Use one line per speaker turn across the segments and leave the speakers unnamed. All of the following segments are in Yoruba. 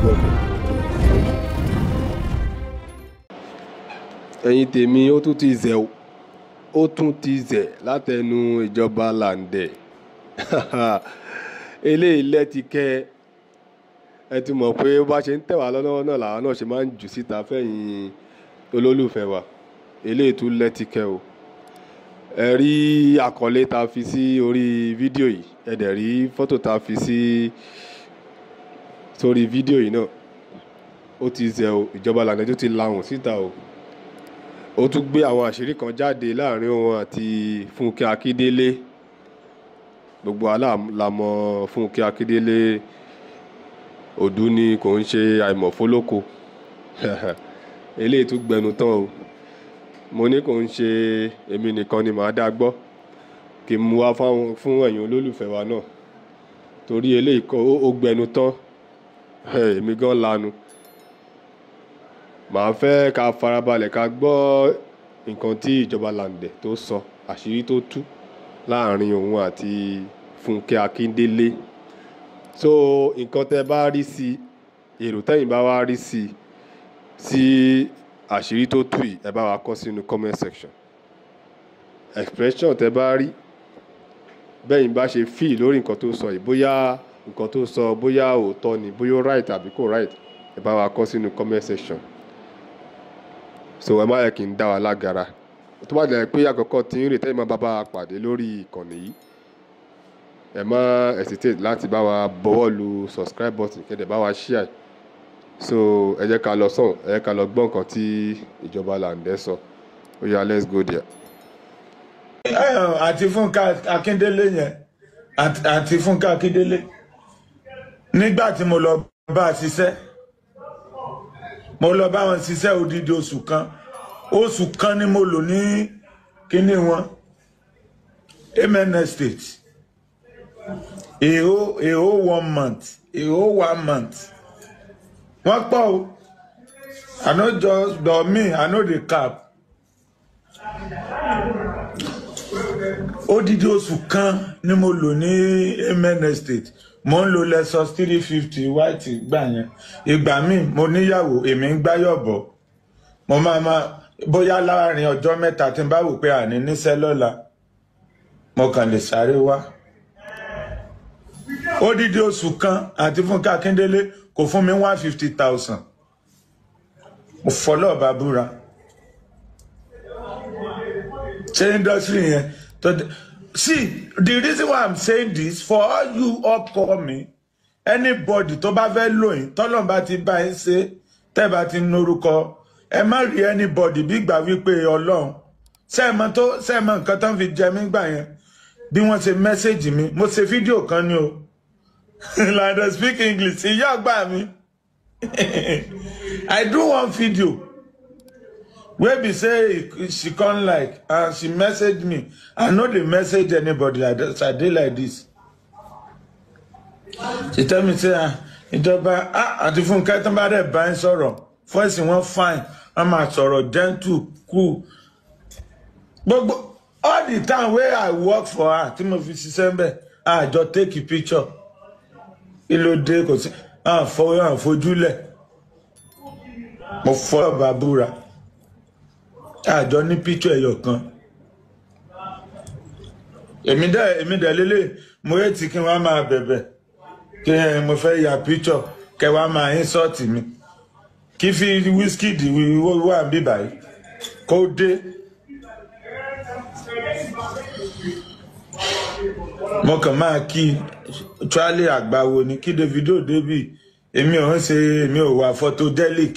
gbọ́ mi. Ẹ̀yin tèmi, ó tún ti zẹ̀ o, ó tún ti zẹ̀ látẹnu Ìjọba Làǹdẹ̀. Eléyìí lẹ́tìkẹ́. Ẹ ti mọ̀ pé bó bá ṣe ń tẹ̀ wá lọ́wọ́ náà làwa náà ṣe máa ń jù síta fẹ́yìn olólùfẹ́ wa. Eléyìí tún lẹ́tìkẹ́ o. Ẹ rí àkọlé ta fi sí orí fídíò yìí, ẹ dẹ̀ rí fọ́tò ta fi sí sórí fídíò yìí náà. Ó ti zẹ̀ o, Ìjọba Làǹdẹ̀ tó ti lahùn síta o. Ó tún gbé àwọn àṣírí kan jáde láàrin òun àti Fúnkẹ́ Akíndélé. Gbogbo wa la mọ̀ Fúnkẹ́ Akíndélé, òdú ni, kò ń ṣe àìmọ̀fólóko. Eléyìí tún gbẹnu tán o. Mo ní kò ń ṣe èmi nìkan ni màá dá gbọ́, kí n mú wá fún ẹ̀yin olólùfẹ́ wa náà, torí eléyìí kọ́ ó gbẹnu tán. Èmi gan lanu. Màá fẹ́ ká farabalẹ̀ ká gbọ́ nǹkan tí Ìjọba Làǹdẹ̀ tó sọ, àṣírí tó tú láàrin òun àti Fúnkẹ́ Akíndélé. So nǹkan tẹ́ bá rí sí, èrò tẹ́yìn bá wá rí sí sí àṣírí tó tú yìí, ẹ bá wa kọ sínú comment section. Expression tẹ́ bá rí, bẹ́yìn bá ṣe feel lórí nǹkan tó sọ yìí, bóyá nǹkan tó sọ, bóyá òótọ́ ni, bóyá ó right àbí kò right, ẹ bá wa kọ sínú comment section. So ẹ má yẹ kí n dá wa lágara. Tó bá jẹ́ pé àkọ́kọ́ tí ń rè tẹ́yìn máa bá wa pàdé lórí ìkànnì yìí, ẹ má hesitate láti bá wa bọwọ́ lu subscribe button, kẹ́ dẹ̀ bá wa share. So ẹ jẹ́ ká lọ sàn, ẹ jẹ́ ká lọ gbọ́ nǹkan tí Ìjọba Làǹdẹ̀ sọ. Ó yá, let's go there.
Àti Fúnkẹ́ Akíndélé yẹn, àti Fúnkẹ́ Akíndélé, nígbà tí mo lọ bá a ṣiṣẹ́, mo lọ bá wọn ṣiṣẹ́ odidi oṣù kan. Oṣù kan ni mo lò ní kíní wọn, Amen Estate. A whole one month, a whole one month. Wọ́n pọ̀ o. I no just but me, I no dey cap. Odidi oṣù kan ni mo lò ní Amen Estate. Mo ń lo Lexus 350 white gbà yẹn. Ìgbà míì mo níyàwó, èmi ń gbáyọ̀bọ̀. Mo máa ma bóyá láàrin ọjọ́ 3 tí n bá wò pé àní níṣẹ́ lọ́la, mo kàn lè sáré wá. Odidi oṣù kan, àti Fúnkẹ́ Akíndélé kò fún mi 150,000. Mo fọlọ́ọ̀bá búra. Ṣé industry yẹn? See, the reason why I'm saying this, for all you upcoming, anybody tó bá fẹ́ lóyìn, tọ́lọ́n bá ti bá yín ṣe, tẹ́ bá ti nórúkọ, ẹ má rí anybody bí gbà wípé Ọlọ́run. Sẹ́ẹ̀mọ́ tó sẹ́ẹ̀mọ́ nǹkan tó ń fi jẹ mí gbà yẹn, bí wọ́n ṣe message mi, mo ṣe fídíò kan ní o. Like they speak English, ìyá ọgbà mi. I do one video wey be say she come like and she message me. I no dey message anybody. I just I dey like this. She tell me say, ah, Ìjọba, ah, àti Fúnkẹ́ tó bá dẹ̀ bá ń sọ̀rọ̀, voice wọn fine, wọ́n máa sọ̀rọ̀ gentle, cool. Gbogbo all the time wey I work for her, tí mo fi ṣiṣẹ́ ń bẹ̀, àjọ take a picture. Kí ló dé? Kò sí àfojúlẹ̀. Mo fọ́ ọba búra. Àjọ ní picture ẹyọ kan. Èmi dẹ̀ lélẹ̀, mo yé tí kí wọ́n máa bẹ̀bẹ̀ kí mo fẹ́ ya picture, kẹ wá máa insult mi. Kí fi Wizkid wà ń bí báyìí kó dé. Mo kàn máa kí Charlie àgbàwo ni, kí Davido débì. Èmi ò ń ṣe, èmi ò wà photogenic.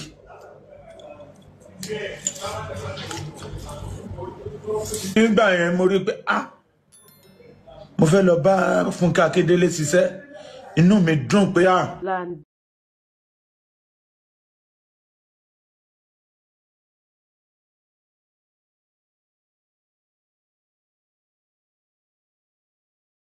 Nígbà yẹn mo rí pé, ah, mo fẹ́ lọ bá Fúnkẹ́ Akíndélé ṣiṣẹ́, inú mi dùn pé ah.
Làǹdẹ̀.